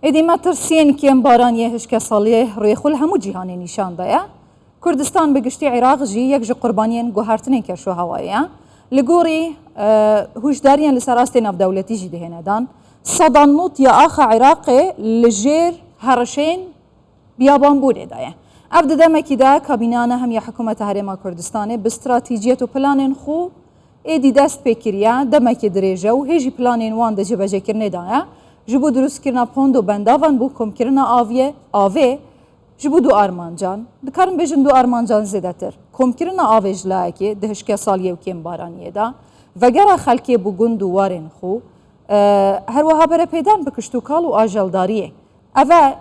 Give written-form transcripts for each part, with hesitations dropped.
Êdî metirsiyên kêmbaraniyê hişkesaliyê rûyê xwe li hemû cîhanê nîşan daye. Kurdistan bi giştî Iraq jî yek ji qurbaniyên guhertinên keşûhewayê ye. Li gorî huşdariyên li ser astê navdewletî jî dihêne dan. Sedan not ya axa Iraqê li jêr hereşeyên biyabanbûnê de ye. Ev di demekî de kabîneya hem ya Hikûmeta Herêma Kurdistanê bi stratejiyet û planên xwe êdî dest pê kiriye, demekê dirêj e û hê jî planên wan di cibecêkirinê de ye. Ji bo dirûstkirina pond û bendavan bo komkirina aviyê, avê, ji bo du armancan, dikarim bêjin du armancan zêdetir, komkirina avê ji layekê di hişkesaliyê û kêmbaraniyê de, vegera xelkê bo gund û warên xwe, her wiha berepêdan bi kiştûkal û ajeldariyê. Ev e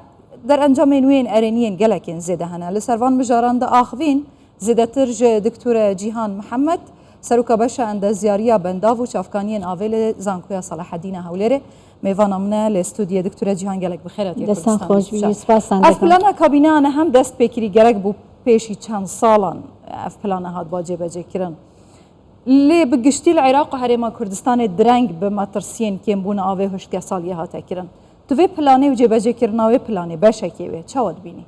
derencamên wê yên erênî yên gelekên zêde hene. Li ser van mijaran diaxivîn zêdetir ji Diktore Cîhan Mihemed, Seroka Beşa Endezyariya Bendav û Çavkaniyên Avê li Zankoya Selahedîna Hewlêrê. Mêvana min e li stûdiyê Diktore Cîhan gelek bi xêr hatiye Destan Kurdistan xweş bî, spastan Ev dikim. plana kabîneya ne hem dest pê kirî gerek bû pêşî çend salan ev plana hat ba cêbecêkirin. Lê bi giştî li Iraq û Herêma Kurdistanê direng bi metirsiyên kêmbûna avê hişkesaliyê hate kirin. Tu vê planê û cêbecêkirina wê planê, beşekê wê çawa dibînî?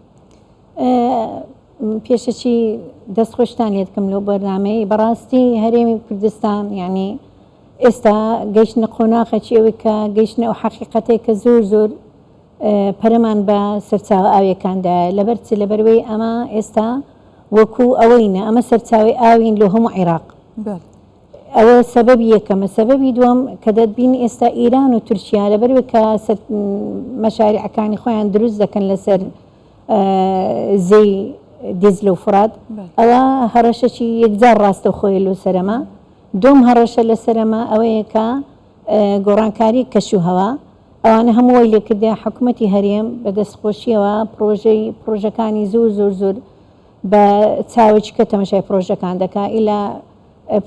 Pêşeçî destxweştan lê dikim lo bernameyê. Bi rastî Herêmê Kurdistan yanî êsta gehiştine qonaxekî ew ke gehiştine ew heqîqetê ke zor zor pereman bi serçawe awêkan daye. Li ber çi? Li ber wê ema êsta wekû ewey ne. Ema serçawê awîn lo hemû Iraq. Ewe sebebî yekem e. Sebebî duwem ke debîn êsta Îran û Tirkiya li ber wê ke ser meşarîekanî xweyan dirust dekin li ser zêy Dîcle û Furat ewe hereşeçî yekcar rastewxwe ye li ser me. Duwem hereşe li ser me ewe ye ke gorankarî keş û hewa ewane hemû way lê kirdiye hikûmetî herêm bi destxweşiyewe projey projekanî zor zor zor بە چاوێکی کە تەمەشای پرۆژەکان دەکا ئیلا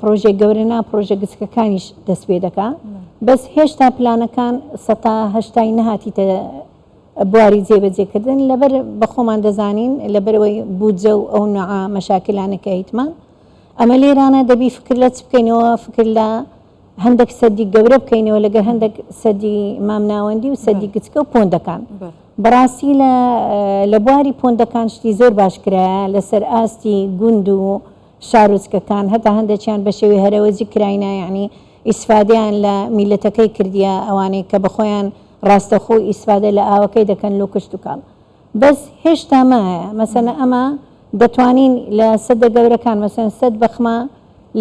پرۆژەی گەورە نا پرۆژە گچکەکانیش دەست پێ دەکا بەس هێشتا پلانەکان سەتا هەشتای نەهاتیتە بواری جێبەجێکردن لەبەر بە خۆمان دەزانین لەبەرەوەی بودجە و ئەو نوعە مەشاکلانە کە هیتمان ئەمە لێرانە دەبی فکر لە چ بکەینەوە فکر لە هەندێک سەدی گەورە بکەینەوە لەگەر هەندێک سەدی مامناوەندی و سەدی گچکە و پۆندەکان بەڕاستی لە لە بواری پۆندەکان شتی زۆر باش کرایە لەسەر ئاستی گوند و شارۆچکەکان هەتا هەندێکیان بە شێوەی هەرەوەزی کراینە یەعنی ئیسفادەیان لە میللەتەکەی کردیە ئەوانەی کە بەخۆیان ڕاستەخۆ ئیسفادە لە ئاوەکەی دەکەن لۆ کشتوکاڵ بەس هێشتا مایە مەسەنە ئەمە دەتوانین لە سەدە گەورەکان مەسەن سەد بەخمە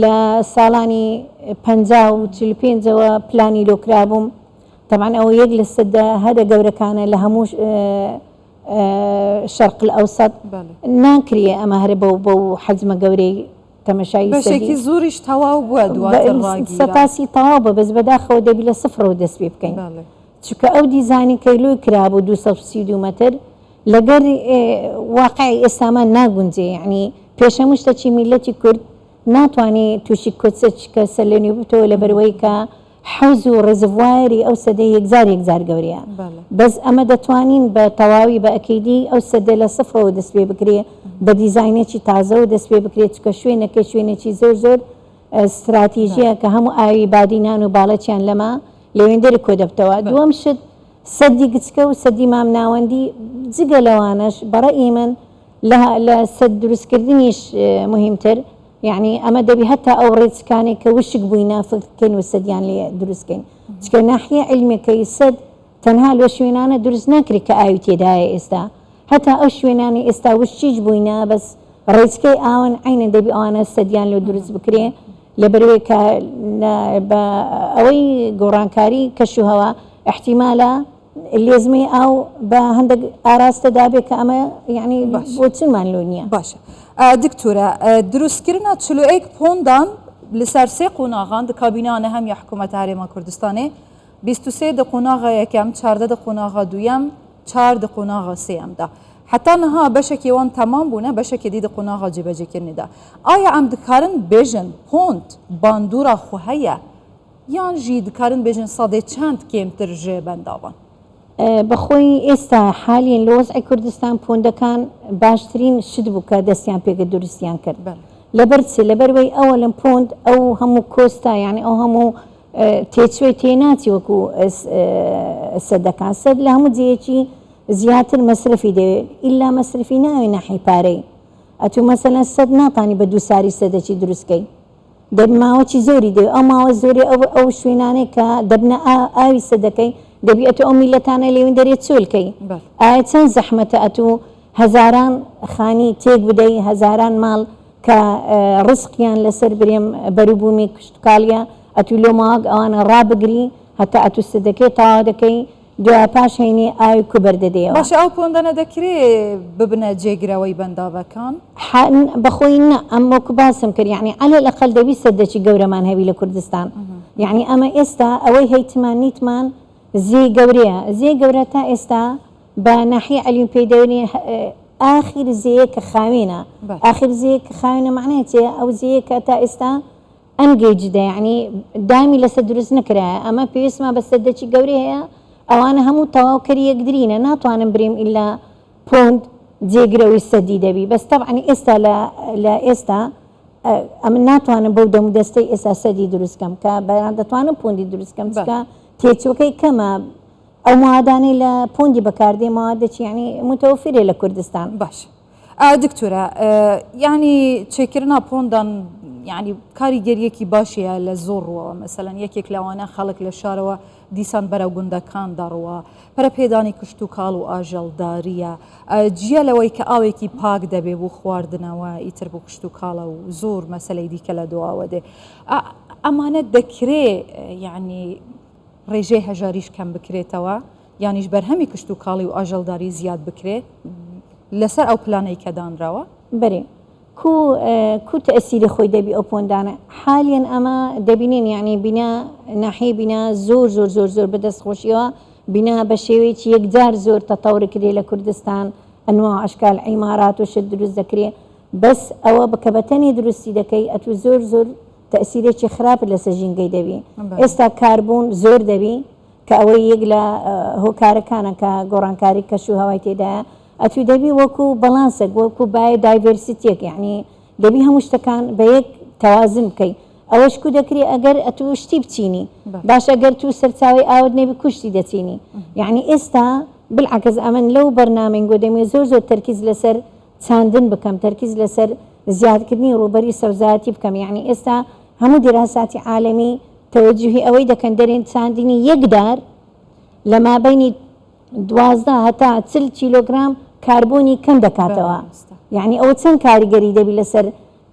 لە ساڵانی 50 و 45ەوە پلانی لۆ کرابووم تەبعەن ئەوە یەک لە سەدە هەرە گەورەکانە لە هەموو شەرق الئەوسەت ناکرێ ئەمە هەر بەو بەو حەجمە گەورەی تەمەشای بەشێکی زۆریش تەواو بووە دواتر ڕاگیرا. سەتاسی تەواو بووە بەس بەداخەوە دەبی لە سفرەوە دەست پێ بکەین چونکە ئەو دیزانی کە لۆی کرابوو 232 مەتر لەگەر واقعی ئێستامان ناگونجێ یعنی پێش هەموو شتەکی میلەتی کورد ناتوانێ تووشی کۆچەچکە سەرلەنوێ ببتەوە لەبەرئەوەی کە حەوز و ڕێزڤوایەری ئەو سەدەی یەکجار یەکجار گەورەیە بەس ئەمە دەتوانین بە تەواوی بە ئەکیدی ئەو سەدە لە سفرەوە دەست پێ بکرێ بە دیزاینێکی تازەوە دەست پێ بکرێت چونکە شوێنەکەی شوێنێکی زۆر زۆر ستراتیژیە کە هەموو ئاوی بادینان و باڵەچیان لەمە لەوێندەری کۆ دەبتەوە دووەم شت سەدی گچکە و سەدی مامناوەندی جگە لەوانەش بەڕەئی من لە لە سەد دروستکردنیش موهیمتر یەعنی ئەمە دەبی هەتا ئەو ڕێچکانەی کە وشک بووینە فکر بکەین و سەدیان لێ دروست کەین چکە ناحیە عیلمیەکەی سەد تەنها لۆ شوێنانە دروست ناکرێت کە ئاوی تێدایە ئێستا هەتا ئەو شوێنانەی ئێستا وشکیش بووینە بەس ڕێچکەی ئاون عەینەن دەبی ئەوانە سەدیان لۆ دروست بکرێ لەبەرئەوەی کە بە ئەوەی گۆڕانکاری کەش و هەوا ئیحتیمالە لێزمەی ئاو بە هەندێک ئاراستە دابێ کە ئەمە یعنی بۆچونمان لۆ نییە. باشە دکتۆرە دروستکردنا 41 پۆندان لەسەر سێ قۆناغان di kabîneya nehem ya hikûmeta Herêma Kurdistanê 23 di qonaxa yekem, 14 di qonaxa duyem, çar di qonaxa sêyem de. Heta niha beşekê wan temam bûne, beşekê dî di qonaxa cêbecêkirinê de. Aya em dikarin bêjin pond bandora xwe heye یان ژی دکارن بێژن سەدێ چەند کێمتر ژ بەنداوان؟ بە خۆی ئێستا حالیەن لە وەزعی کوردستان پۆندەکان باشترین شت بوو کە دەستیان پێکرد دروستیان کرد لەبەر چ لەبەر وەی ئەوەلەن پۆند ئەو هەموو کۆستا یانی ئەو هەموو تێچوەی تێناچی وەکو سەدەکان سەد لە هەموو جێیەکی زیاتر مەسرەفی دەوێت ئیلا مەسرفی ناوێ ناحی پارەی ئەتوو مەسەلەن سەد ناتانی بە دوو ساری سەدەکی دروستکەی دەبی ماوەکی زۆری دەوێت ئەو ماوە زۆری ئەو ئەو شوێنانەی کە دەبنە ئاوی سەدەکەی دەبی ئەتوو ئەو میلەتانە لێوین دەرێ چۆلکەی ئایا چەند زەحمەتە ئەتوو هەزاران خانی تێک بدەی هەزاران ماڵ کە ڕزقیان لەسەر برێم بەروبوومی کشتوکاڵیە ئەتوو لۆ ماوەک ئەوانە ڕابگری هەتا ئەتوو سدەکەی تەواو دەکەی دوای پاش هەینی ئاوی کوبەر دەدەیەوە. باشە ئەو پۆندانە دەکرێ ببنە جێگرەوەی بەنداوەکان؟ ح بەخۆی نا ئەم وەکو باسم کرد یەعنی عەلە الاقل دەبی سەدەکی گەورەمان هەبی لە کوردستان یەعنی ئەمە ئێستا ئەوەی هەیتمان نیتمان زێی گەورەیە زێی گەورە تا ئێستا بە ناحیە عەلیون پێی دەوێنێ ئاخیر زێیە کە خاوێنە ئاخیر زێیە کە خاوێنە مەعنای چیە ئەو زێیە کە تا ئێستا ئەنگەیجدە یەعنی دامی لەسەر دروست نەکرایە ئەمە پێویستمان بە سەدەکی گەورەی هەیە ئەوانە هەموو تەواو کەری یەکدرینە ناتوانم برێم ئیلا پۆند جێگرەوەی سەدی دەبی بەس تەبعەن ئێستا لە لە ئێستا ئەمن ناتوانم بەو دەم و دەستەی ئێستا سەدی دروست کەم کە بەیان دەتوانم پۆندی دروست کەم چکە تێچوەکەی کەمە ئەو موادانەی لە پۆندی بەکاردێ موادێکی یەعنی متوفرە لە کوردستان. باشە دکتۆرە یەعنی چێکردنا پۆندان یەعنی کاریگەریەکی باشی هەیە لە زۆر ڕووەوە مەسەلەن یەکێک لەوانە خەڵک لە شارەوە دیسان بەرەو گوندەکان دەڕوا پەرەپێدانی کشتوکاڵ و ئاژەڵداریە جیا لەوەی کە ئاوێکی پاک دەبێ بۆ خواردنەوە ئیتر بۆ کشتوکاڵە و زۆر مەسەلەی دیکە لە دواوە دێ ئەمانە دەکرێ یەعنی ڕێژەی هەژاریش کەم بکرێتەوە یانیش بەرهەمی کشتوکاڵی و ئاژەڵداری زیاد بکرێ لەسەر ئەو پلانەی کە دانراوە؟ بەرێ کو کو تەئسیری خۆی دەبی ئەو پۆندانە حالیەن ئەمە دەبینین یانی بینا ناحیەی بینا زۆر زۆر زۆر زۆر بە دەست خۆشیەوە بینا بە شێوەیەکی یەکجار زۆر تەتەور کرێ لە کوردستان ئەنواع ئەشکال عیمارات و شت دروست دەکرێ بەس ئەوە بکە بە تەنێ دروستی دەکەی ئەتوو زۆر زۆر تەئسیرێکی خراپت لەسەر ژینگەی دەبی ئێستا کاربوون زۆر دەبی کە ئەوەی یەک لە هۆکارەکانە کە گۆڕانکاری کەش و هەوای تێدایە ئەتوو دەبی وەکو بەڵانسێک وەکو بایۆ دایڤێرسیتیەک یعنی دەبی هەموو شتەکان بە یەک تەوازن بکەی ئەوەش کو دەکری ئەگەر ئەتوو شتی بچینی باش ئەگەر تو سەرچاوی ئاوت نەبی کوشتی دەچینی یعنی ئێستا بالعکس ئەمن لەو بەرنامەی گۆ دەمێ زۆر زۆر تەرکیز لەسەر چاندن بکەم تەرکیز لەسەر زیادکردنی ڕووبەری سەوزایەتی بکەم یەعنی ئێستا هەموو دیراساتی عالەمی تەوەجوهی ئەوەی دەکەن دەرێن چاندنی یەک دار لە مابەینی 12 هەتا 40 کیلۆگرام کاربۆنی کەم دەکاتەوە یەعنی ئەوە چەند کاریگەری دەبی لەسەر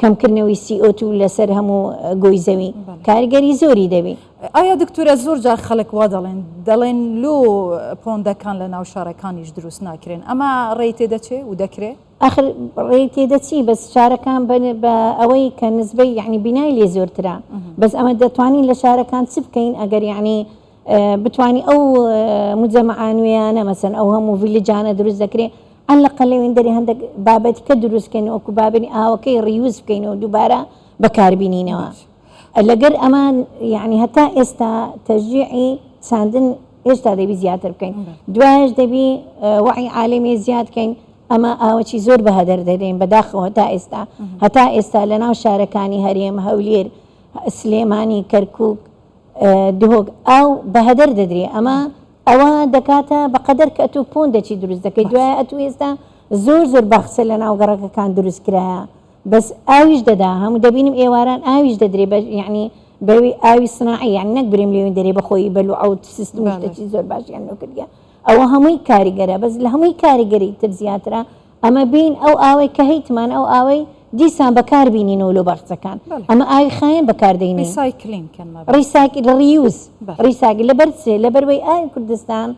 کەمکردنەوەی CO2 لەسەر هەموو گۆی زەوی کاریگەری زۆری دەبی. ئایا دکتۆرە زۆر جار خەڵک وا دەڵێن دەڵێن لۆ پۆندەکان لە ناو شارەکانیش دروست ناکرێن ئەمە ڕێی تێدەچێ و دەکرێ؟ ئاخر ڕێی تێدەچی بەس شارەکان بە ئەوەی کە نسبەی یعنی بینای لێ زۆرترە بەس ئەمە دەتوانین لە شارەکان چ بکەین ئەگەر یعنی بتوانی ئەو مجەمەعە نوێیانە مەسەن ئەو هەموو ڤیلجانە دروست دەکرێ عەلە الأقل لەوێندەرێ هەندێک بابەتی کە دروست بکەین وەکو بابەتی ئاوەکەی reuse بکەینەوە دووبارە بەکاربینینەوە لەگەر ئەمان یعنی هەتا ئێستا تەشجیعی چاندن هێشتا دەبی زیاتر بکەین دوایش دەبی وعی عالمی زیاد کەین ئەمە ئاوەکی زۆر بە هەدەر دەدەین بەداخەوە هەتا ئێستا هەتا ئێستا لە ناو شارەکانی هەرێم هەولێر سلێمانی کەرکک دهۆک ئاو بە هەدەر دەدرێ ئەمە ئەوە دەکاتە بە قەدەر کە ئەتوو پۆندەکی دروست دەکەی دوای ئەتوو ئێستا زۆر زۆر باخچە لە ناو گەڕەکەکان دروست کرایە بەس ئاویش دەدا هەموو دەبینم ئێواران ئاویش دەدرێ بە یعنی بەوی ئاوی سناعی یعنی نەک برێم لێوین دەرێ بەخۆی بەلو ئەو سیستم شتێکی زۆر باشیان لۆ کردیە ئەوە هەمووی کاریگەرە بەس لە هەمووی کاریگەری تر زیاترە ئەمە بین ئەو ئاوەی کە هەیتمان ئەو ئاوەی دیسان بەکار بینینەوە لۆ باخچەکان ئەمە ئاوی خاوێن بەکار دەینین recycling کەن مەبەست. recycle reuse recycle لەبەر چ لەبەر وەی ئاوی کوردستان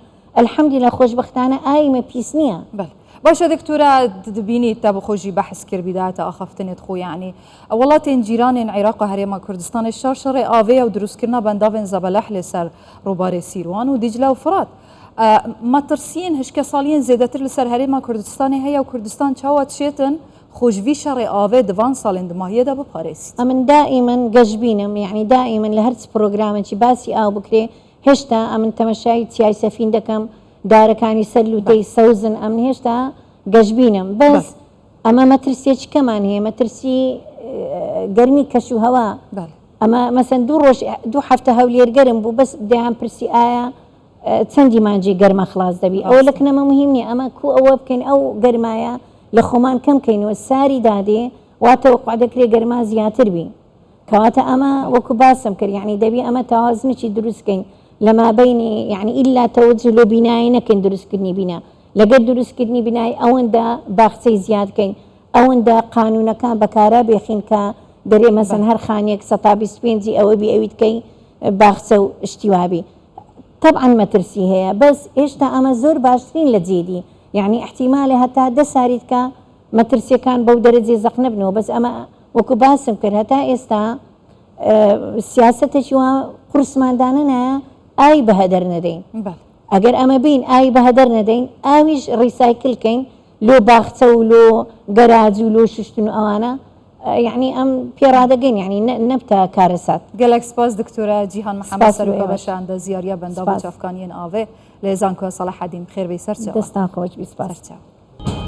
الحمدللە خۆشبەختانە ئاوی مە پیس نییە. بەلێ باشە دکتۆرە دبینیت تا بخۆ ژی بەحس کربی داهاتە ئاخافتنێت خۆ یەعنی وڵاتێن جیرانێن عیراق و هەرێما کوردستانێ شەڕ شەڕێ ئاڤێیە و دروستکردنا بەنداڤێن زەبەلەح لێ سەر ڕووبارێ سیروان و دیجلە و فڕات مەترسیێن هشکەساڵیێن زێدەتر لە سەر هەرێما کوردستانێ هەیە و کوردستان چاوا دشێتن خۆ ژ ڤی شەڕێ ئاڤێ د ڤان ساڵێن دماهیێ دا بپارێزیت. ئەمن دائیمەن گەشبینم یەعنی دائیمەن لە هەرچ پرۆگرامێکی باسی ئاو بکرێ هێشتا ئەمن تەمەشای چیای سەفین دەکەم دارەکانی سەر لوتەی سەوزن ئەمن هێشتا گەشبینم بەس ئەمە مەترسیەکی کەمان هەیە مەترسی گەرمی کەش و هەوا. ئەمە مەسەن دوو ڕۆژ دوو هەفتە هەولێر گەرم بوو بەس دەیان پرسی ئایا چەندی مانجی گەرمە خلاص دەبی ئەوە لە کنەمە مهم نیە ئەمە کو ئەوە بکەین ئەو گەرمایە لە خۆمان کەم کەینەوە ساری دادێ وا تەوەقع دەکرێ گەرما زیاتر بی کەواتە ئەمە وەکو باسم کرد یعنی دەبی ئەمە تەوازنێکی دروست کەین لە مابینی یعنی ئیلا تەوەجه لۆ بینایی نەکەین دروستکردنی بینا لەگەر دروستکردنی بینای ئەوەندە باخچەی زیاد کەین ئەوەندە قانونەکان بەکارا بێخین کە دەرێ مەسەن هەر خانیەک سەتا 25 ی ئەوە بی ئەویت کەی باخچە و شتی وابی تەبعەن مەترسی هەیە بەس هێشتا ئەمە زۆر باشترین لە جێدی یعنی احتیمالە هەتا دە ساریت کە مەترسیەکان بەو دەرەجەی زەق نەبنەوە بەس ئەمە وەکو باسم کرد هەتا ئێستا سیاسەتێکی وا قورسمان دانەنایە ئاوی بەهەدەر نەدەین ئەگەر ئەمە بین ئاوی بەهەدەر نەدەین ئاویش ڕیسایکل کەین لۆ باخچە و لۆ گەراج و لۆ شوشتن و ئەوانە یعنی ئەم پێڕادەگەین یعنی نەبتە کارەسات. گەلەک سپاس دکتۆرە جیهان محەمەد سەرۆکە بەشە ئەندازیاریە بەنداو و چاڤکانیەن ئاڤێ لە زانکۆ سەڵاحەدین بخێر بێی سەرچاوە. دەستان خۆش بی سپاس. سەرچاوە.